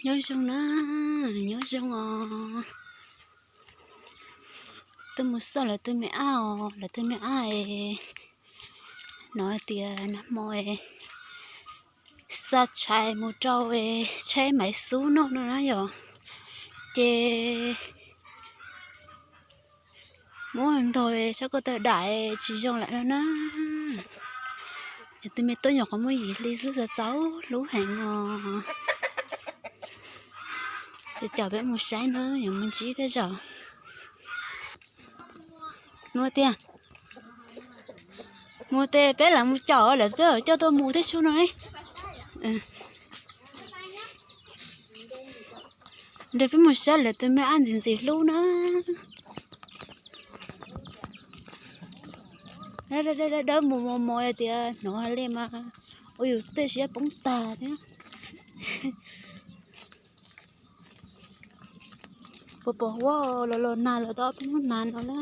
Nyob zoo na, nyob zoo os. Tuaj mus xauj lawv tus me ab os, lawv tus me ab es hnov tias nag hmo es xa tshais mus rau es tshaib maiv xub noj no na yom. Ces muab ntog sab ko taw dam tsis zoo lawm no na. Tus me tub nyuam qhuav muaj yim hli xwb txaus txaus hlub heev os. Ces caum peb mus saib na, yuav mus ntsib tej zaum. Mus tiag, mus tes peb lam mus caum lawv twb coj tuaj mus thiab sub no. Nrog peb mus saib lawv tus me ab ntxim ntxim hlub na. Dawb dawb mus mos mos tias hnov hais li mas ua yus tej siab poob tag thiab. Puas pom huab los los nag los tau ob peb hnub nag no na.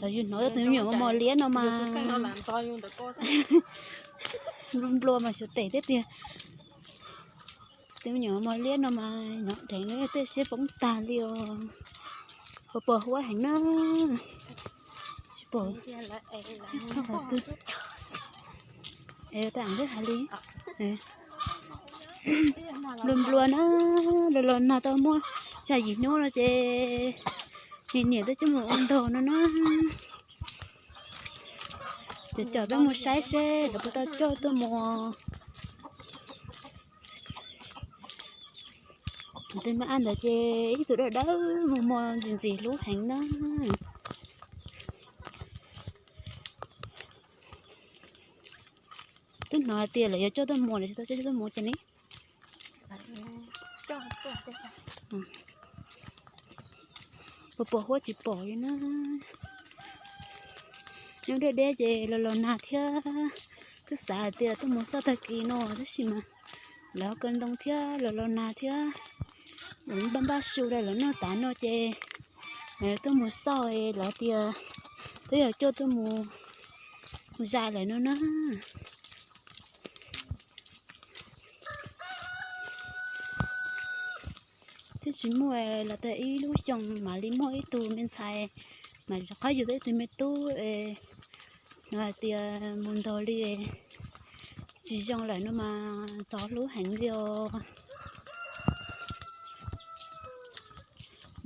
Los yus hnov tus me nyuam mos mos liab no mas nplua nplua mas xyov tes thiab tiag. Tus me nyuam mos mos liab no mas hnov dheev tej siab poob tag li os. Puas pom huab heev na. Tsis pom. Tag hais li nplua nplua na, los los nag tau muaj xya yim hnub no ces niam niam twb coj mus ua ntog no na. Ces caum peb mus saib seb lawv puas tau coj tuaj mus. Tus me ab ntawd ces ib tug dawb dawb mos mos ntxim ntxim hlub heev na. Twb hnov hais tias lawv yuav coj tuaj mus lawm tsis tau coj coj tuaj mus ces ne. Puas pom huab tsis pom li na. Nyob deb deb ces los los nag thiab. Twb xav hais tias tuaj mus xauj tag kis no tab sis mas lawv kaw ntoo thiab los los nag thiab. Npaj npaj su rau lawv noj tas no ces lawv tuaj mus xauj lawv tias twb yog coj tuaj mus zais lawm no na. Twb tsis muaj los tau ib lub xyoo mam li muaj ib tug me ntxhais mas rov qab yug tau ib tug me tub no hais tias mus ntog li tsis zoo lawm no mas txaus hlub heev li os.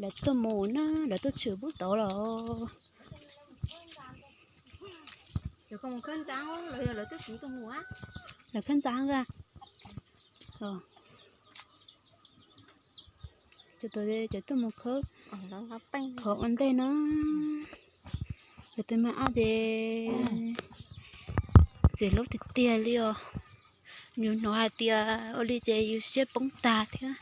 Lawv tuaj mus na, lawv tuaj tshwm pub tod los. Lawv khawb ntxav a. Cov tuaj mus khawb qhov ua ntej na. Lawv tus me ab ces ntxim hlub tiag tiag li os. Yus hnov hais tias ua li ces yus siab poob tag thiab.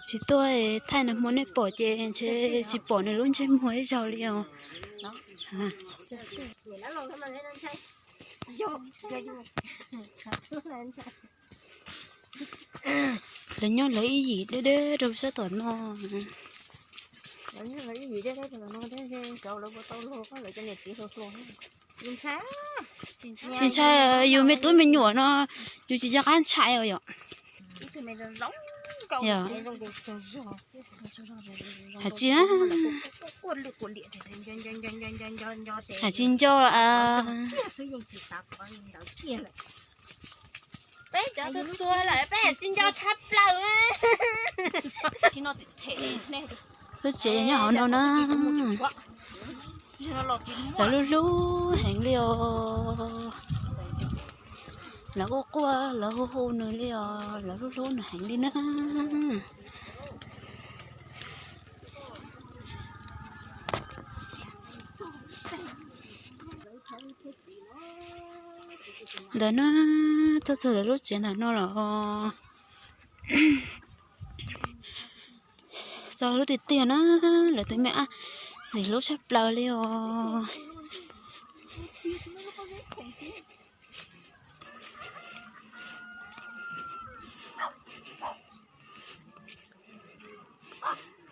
Tsis tuaj thaij nag hmo nej pom ces ntshe tsis pom nws lub ntsej muag ib zaug li os. Lawv nyob lawv ib yim deb deb rau sab tom no. Tsis ntshai, yus me tub me nyuam no yus tsis nco qab ntshai os yom. Hais tsis, hais tsis nco. Peb cov tuaj txhua lawm peb tsis nco tshaj plaws. Lub tsev nyob hauv no na. Lawv hlub hlub heev li os. Lawv quaj quaj lawv hu hu nws li os, lawv hlub hlub nws heev li na. Ntawd na, tuaj txog lawv lub tsev ntawm no los txog lub tiag tiag na, lawv tus me ab ntxim hlub tshaj plaws li os.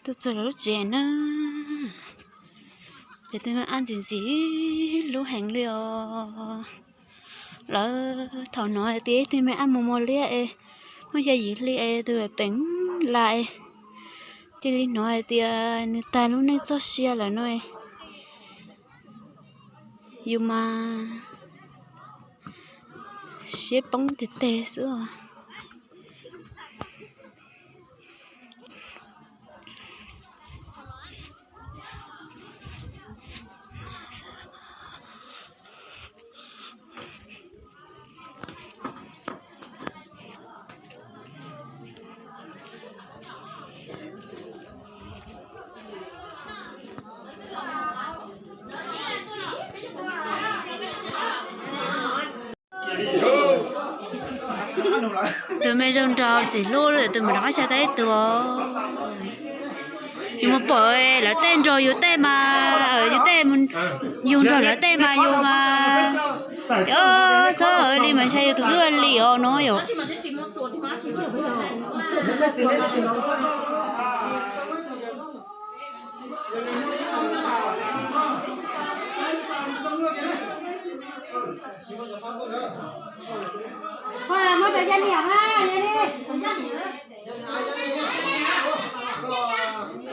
Tuaj txog lub tsev na, lawv tej me ab ntxim ntxim hlub heev li os. Lawv thaum hnov hais tias ib tug me ab mus mos liab es muaj xya yim hli es tus peem la es, cia li hnov hais tias nws tag lub neej txoj sia lawm no. Yus mas siab poob tiag tiag xwb os. Tus me zoo nraug txiv hlub lawm tus mam rov qab tsa tau ib tug. Yus mus pom lawv tej nrog yus tej mas, yus tej, yus nrog lawv tej mas yus mas, txhob li mas ntshai yus tus twb li os no yom.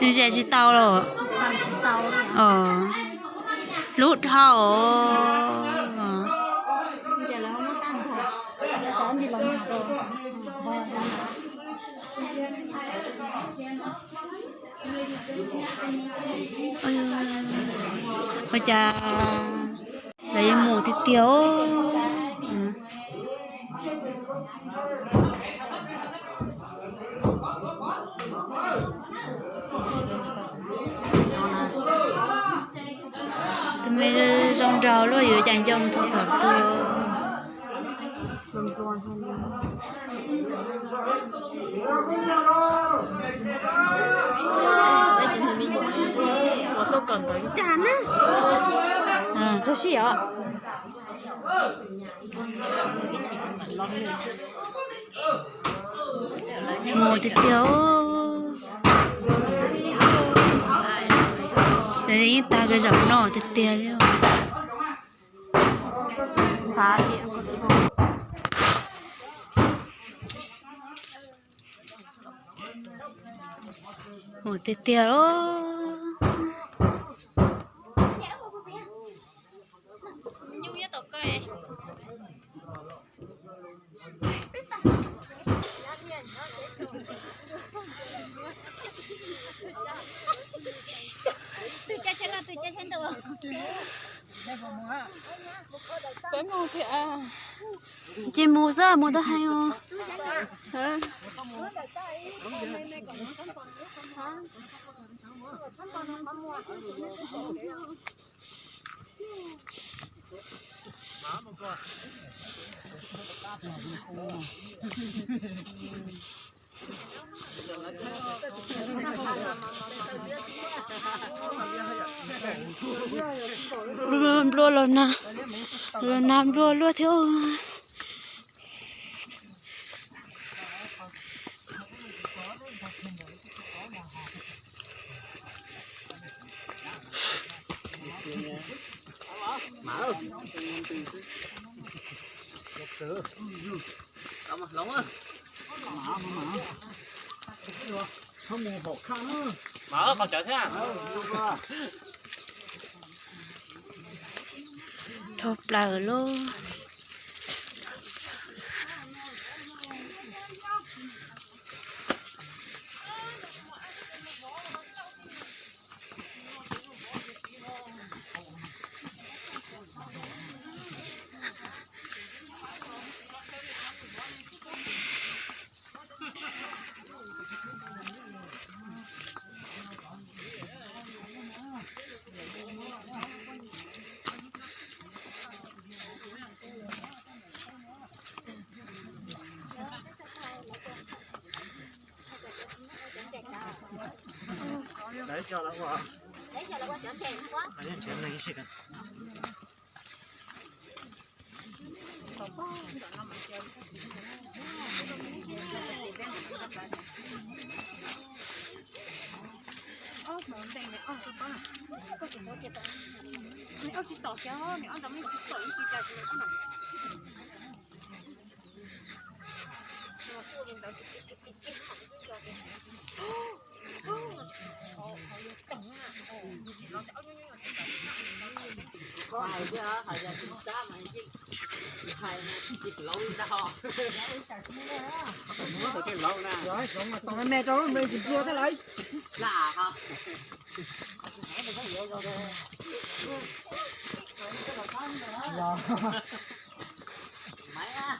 Nws ze tsis tau los? Lub dhau. Ua cas lawv yuav mus tiag tiag. Tus me zoo nraug luaj yuav cas nco mus txog tom tuag. Ua tuaj kom ntawd ncaj na. Txog sij os. Mus tiag tiag. Yeej tag kawg zaum no tiag tiag li. Mus tiag tiag os. Ces mus xwb, mus tau heev os. Nplua los nag, los nag nplua luaj thiab. Dhau plaws lauj. Hais thiab, hais yog tsis tab mas yeej hais tsis laub ntag. Tau me rau me tsis ntsia thiab lawm. Lam ho. Maiv a.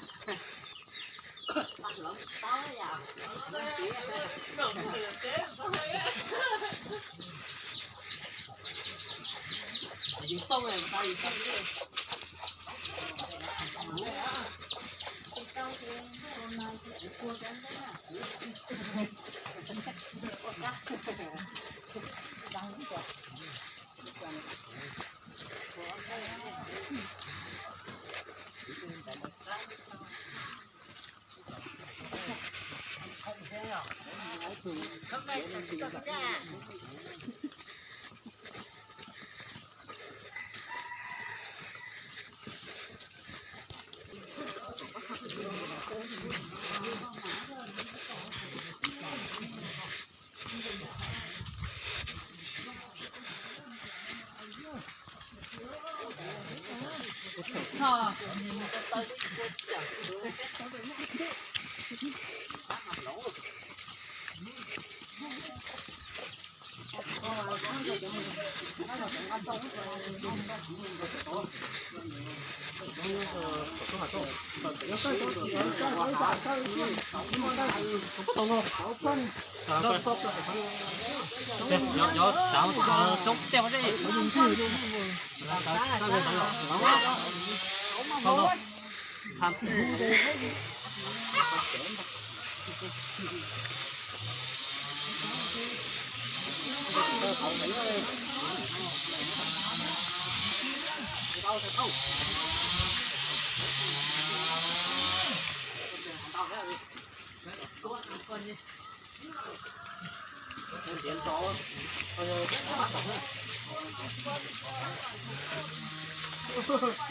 Cov xav coob tiaj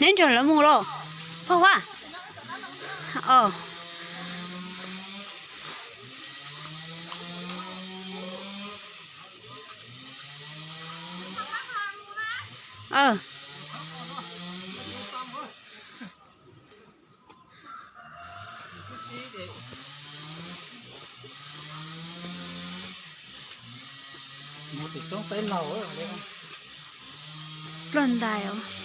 Neb nrog lawv mus lauj, Phaj Huab? Os. Mus tim roob teb laug, ploj ntais os.